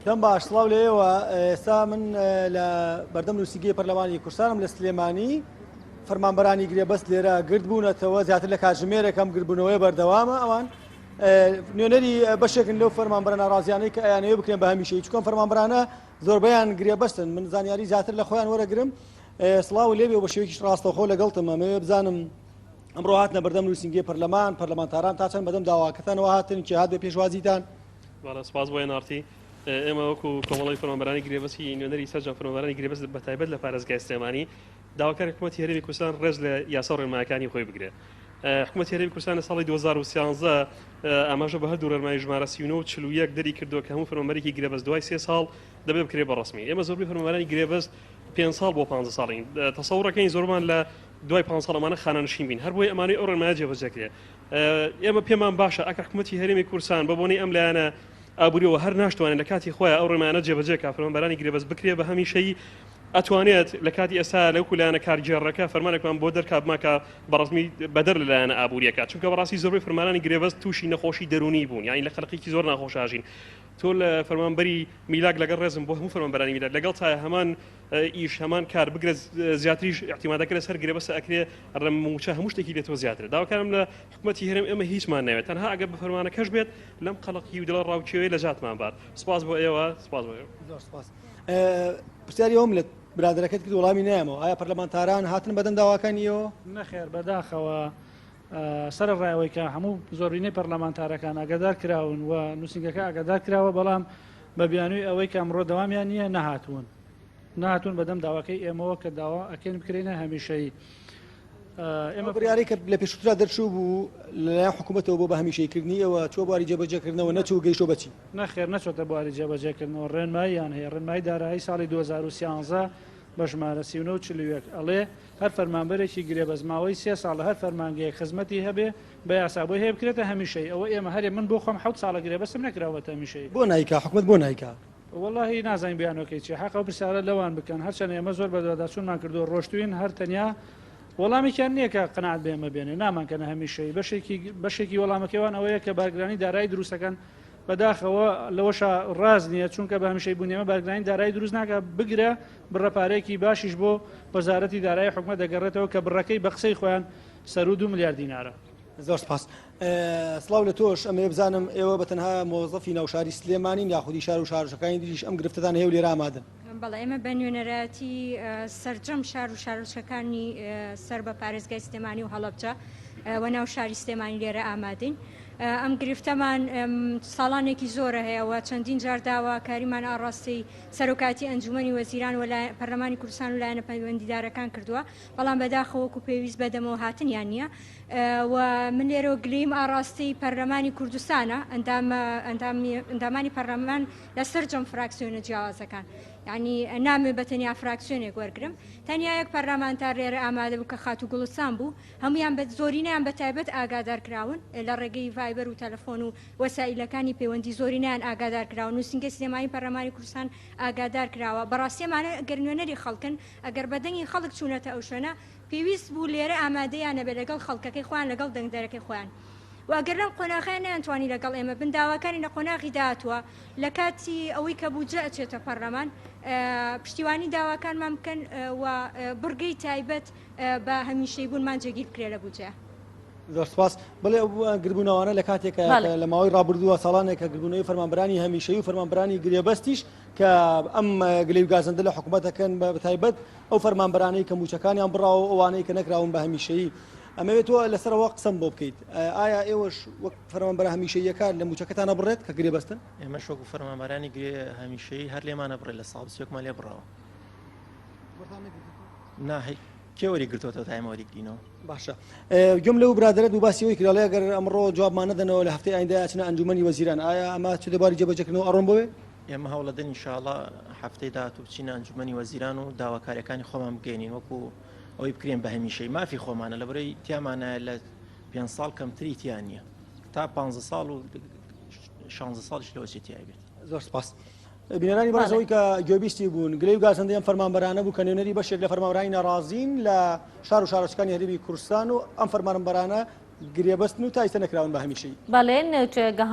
دەم باش سڵاو لە ئێوە ئێستا من لە بەردەم نووسینگەی پەرلەمانی کوردستانم لە سلێمانی فەرمانبەرانی گرێبەست لێرە گرد بوونەتەوە زیاتر لە کاتژمێرێک ئەم گردبوونەوەی بەردەوامە ئەوان نوێنەری بەشێکن لەو فەرمانبەرە ناڕازیانەی کە ئەیانەوێ بکرێن بە هەمیشەیی چونکە فەرمانبەرانە زۆربەیان گرێبەستن من زانیاری زیاتر لە خۆیان وەرەگرم سڵاو لێبێ و بە شێوەیەکیش ڕاستەوخۆ لەگەڵتم ئەمەوێ بزانم ئەمڕۆ هاتنە بەردەم نووسینگەی پەرلەمان پەرلەمانتاران تا چەند بەدەم داواکەتانەوە هاتن کێ هات بە پێشوازیتان بەڵێ سپاس بۆ NRT. ئێمە وەکو کۆمەڵی فەرمانبەرانی گرێبەستی نوێنەری سەرجەم فەرمانبەرانی گرێبەست بە تایبەت لە پارێزگای سلێمانی داواکاری حکوومەتی هەرێمی کوردستان ڕێز لە یاسا و ڕێنمایەکانی خۆی بگرێت. حکوومەتی هەرێمی کوردستان لە ساڵی 2013 ئاماژە بە هەردوو ڕێنمایی ژمارە 39 و 41 دەری کردووە کە هەموو فەرمانبەرێکی گرێبەست دوای سێ ساڵ دەبێت بکرێت بە ڕەسمی. ئێمە زۆربەی فەرمانبەرانی گرێبەست پێنج ساڵ بۆ 15 ساڵین تەسەوڕەکەین زۆرمان لە دوای 5 ساڵ ئەمانە خانەنشین بین هەر بۆیە ئەمانەی ئەو ڕێنمایە جێبەجێ کرێت. ئێمە پێمان باشە ئەگەر حکوومەتی هەرێمی کوردستان بە بۆنەی ئەم لایەنە ئابووریەوە هەر ناشتوانێت لە کاتی خۆیان ئەو ڕێنمایانە جێبەجێ کا فەرمانبەرانی گرێبەست بکرێ بە هەمیشەیی ئەتوانێت لە کاتی ئێستا لەوکو لایەنە کارگێڕەکە فەرمانێکمان بۆ دەرکا بماکە بەڕزمی بەدەر لە لایەنە ئابووریەکە چونکە بەڕاستی زۆربەی فەرمانانی گرێبەست تووشی نەخۆشی دەروونی بوون یانی لە خەلقێکی زۆر ناخۆشاژین تۆ لە فەرمانبەری میلاک لەگەڵ ڕێزم بۆ هەموو فەرمانبەرانی میلاک لەگەڵ تا هەمان ئیش هەمان کار بگرە زیاتریش ئیعتیمادەکە لەسەر گرێبەستە ئەکرێ ڕە مووچە هەموو شتێکی لێ تۆ زیاترە داواکارم لە حکومەتی هەرێم ئێمە هیچمان ناوێت تەنها ئەگەر بە فەرمانەکەش بێت لەم قەلەقی و دڵە ڕاوکێوەی لە جاتمان بات سپاس بۆ ئێوە سپاس بۆ ئێوە. زۆر سپاس. پرسیاری ئەوم لە برادەرەکەت کرد وەڵامی نایەمەوە ئایا پەرلەمانتاران هاتن بەدەم داواکانی ئێوە؟ نەخێر بەداخەوە سەرەڕای ئەوەی کە هەموو زۆرینەی پەرلەمانتارەکان ئاگادار کراون و نووسینگەکە ئاگادار کراوە بەڵام بە بیانووی ئەوەی کە ئەمڕۆ دەوامیان نییە نەهاتوون نەهاتوون بەدەم داواکەی ئێمەوە کە داوا ئەکەین بکرێنە هەمیشەیی. ئێمە بڕیارەی کە لە پێشووترا دەرچوو بوو لەلایەن حکوومەتەوە بۆ بە هەمیشەییکردنی ئێوە چووە بواری جێبەجێکردنەوە نەچوو گەیشتووە بە چی؟ نەخێر نەچۆتە بواری جێبەجێکردنەوە ڕێنماییان هەیە ڕێنمایی دارایی ساڵی 2013 بە ژمارە 39 41 ئەڵێ هەر فەرمانبەرێکی گرێبەست ماوەی سێ ساڵ لە هەر فەرمانگەیەک خزمەتی هەبێ بە یاسا بۆی هەیە بکرێتە هەمیشەیی ئەوە ئێمە هەرێ من بۆ خۆم حەوت ساڵە گرێبەستم نەکراوەتە هەمیشەیی. بۆ نایکا حکومەت بۆ نایکا؟ وەڵاهی نازانین بیانۆکەی چیە حەقە ئەو پرسیارە لەوان بکەن هەرچەندە ئێمە زۆر بەدواداچوونمان کردووە ڕۆشتوین هەر تەنیا وەڵامێکیان نییە کە قەناعەت بە ئێمە بێنێ نامانکەنە هەمیشەیی بەشێکی بەشێکی وەڵامەکەی وان ئەوەیە کە بارگرانی دارایی دروستەکەن بەداخەوە لەوەشا ڕاست نییە چونکە بە هەمیشەی بوونی ئێمە بارگرانی دارایی دروست ناکە بگرە بڕە پارەیەکی باشیش بۆ وەزارەتی دارایی حکومەت دەگەڕێتەوە کە بڕەکەی بە قسەی خۆیان سەروو دوو ملیار دینارە. زۆر سپاس. سڵاو لە تۆش ئەمەوێ بزانم ئێوە بە تەنها مۆزەفی ناوشاری سلێمانین یاخودی شار و شارۆچکەکانی دیش ئەم گرفتەتان هەیە و لێرە ئامادەن؟ بەڵێ ئێمە بە نوێنەرایەتی سەرجەم شار و شارۆچکەکانی سەر بە پارێزگای سلێمانی و هەڵەبجە و ناو شاری سلێمانی لێرە ئامادەین. ئەم گرفتەمان ساڵانێکی زۆرە هەیە و چەندین جار داواکاریمان ئاڕاستەی سەرۆکایەتی ئەنجومەنی وەزیران و پەرلەمانی کوردستان و لایەنە پەیوەندیدارەکان کردووە بەڵام بەداخەوە وەکو پێویست بەدەمەوە هاتنیان نییە و من لێرەوە گلەییم ئاڕاستەی پەرلەمانی کوردستانە ئەندامانی پەرلەمان لە سەرجەم فراکسیۆنە جیاوازەکان یعنی نامێ بە تەنیا فراکسیۆنێک وەرگرم تەنیا یەک پەرلەمانتار لێرە ئامادە بوو کە خاتوو گوڵستان بوو هەمویان بە زۆرینەیان بە تایبەت ئاگادار کراون لە ڕێگەی ڤایبەر و تەلەفۆن و وەسائیلەکانی پەیوەندی زۆرینەیان ئاگادار کراون نووسینگەی سلێمانی پەرلەمانی کوردستان ئاگادار کراوە بەڕاستی ئەمانە گەر نوێنەری خەڵکن ئەگەر بە دەنگی خەڵک چوونەتە ئەو شوێنە پێویست بوو لێرە ئامادەیان نەبێت لەگەڵ خەڵکەکەی خۆیان لەگەڵ دەنگدەرەکەی خۆیان و ئەگەر لەم قۆناغەیە نەیانتوانی لەگەڵ ئێمە بن داواکانی لە قۆناغی داهاتووە لە کاتی ئەوەی کە بودجە ئەچێتە پەرلەمان پشتیوانی داواکانمان بکەن و بڕگەی تایبەت بە هەمیشەی بوونمان جێگیر بکرێت لە بودجە. زۆر سپاس. بەڵێ ئەو گربوونەوانە لە کاتێکە لە ماوەی ڕابردووە ساڵانێکە گربوونەوەی فەرمانبەرانی هەمیشەیی و فەرمانبەرانی گرێبەستیش کە ئەم گلەی و گازەندە لە حکوومەت دەکەن بە تایبەت ئەو فەرمانبەرانەی کە مووچەکانیان بڕاوە و ئەوانەی کە نەکراون بە هەمیشەیی. ئەمەوێت تۆ لەسەرەوە قسەم بۆ بکەیت. ئایا ئێوەش وەک فەرمانبەرە هەمیشەییەکان لە مووچەکەتان ئەبڕێت کە گرێبەستن؟ ئێمەش وەکو فەرمانبەرانی گرێ هەمیشەیی هەر لێمان ئەبڕێت لە ساڵ بیستێکمان لێ بڕاوە. نا هەی کێ وەری گرتۆتەوە تا ئێمە وەری گرینەوە. باشە گوێم لەو برادەرە بوو باسی ئەوەی کرد ئەڵێ ئەگەر ئەمڕۆ جوابمان نەدەنەوە لە هەفتەی ئایندە ئەچنە ئەنجومەنی وەزیران ئایا ئەمە چ دەباری جێبەجێکردنەوە ئەڕۆن بۆێ؟ ئێمە هەوڵەدەین ئینشاڵا هەفتەی داهاتوو بچینە ئەنجومەنی وەزیران و داواکاریەکانی خۆمان بگەینین وەکو ئەوەی بکرێن بە هەمیشەی مافی خۆمانە لەبەرەی تیامانە لە پێ ساڵ کەمتری تیا نییە تا پ ساڵ و 16 ساڵیش لەوە چێ تیا بێت. زۆر سپاس. بینەرانی بەڕێز ئەوەی کە گوێبیستی بوون گلەی و گازەندەی ئەم فەرمانبەرانە بوو کە نوێنەری بەشێک لە فەرمانبەرانی ناڕازین لە شار و شارۆچکانی هەرێمی کوردستان و ئەم فەرمانبەرانە گرێبەستن و تا ئیستا نەکراون بە هەمیشەیی. بەڵێ.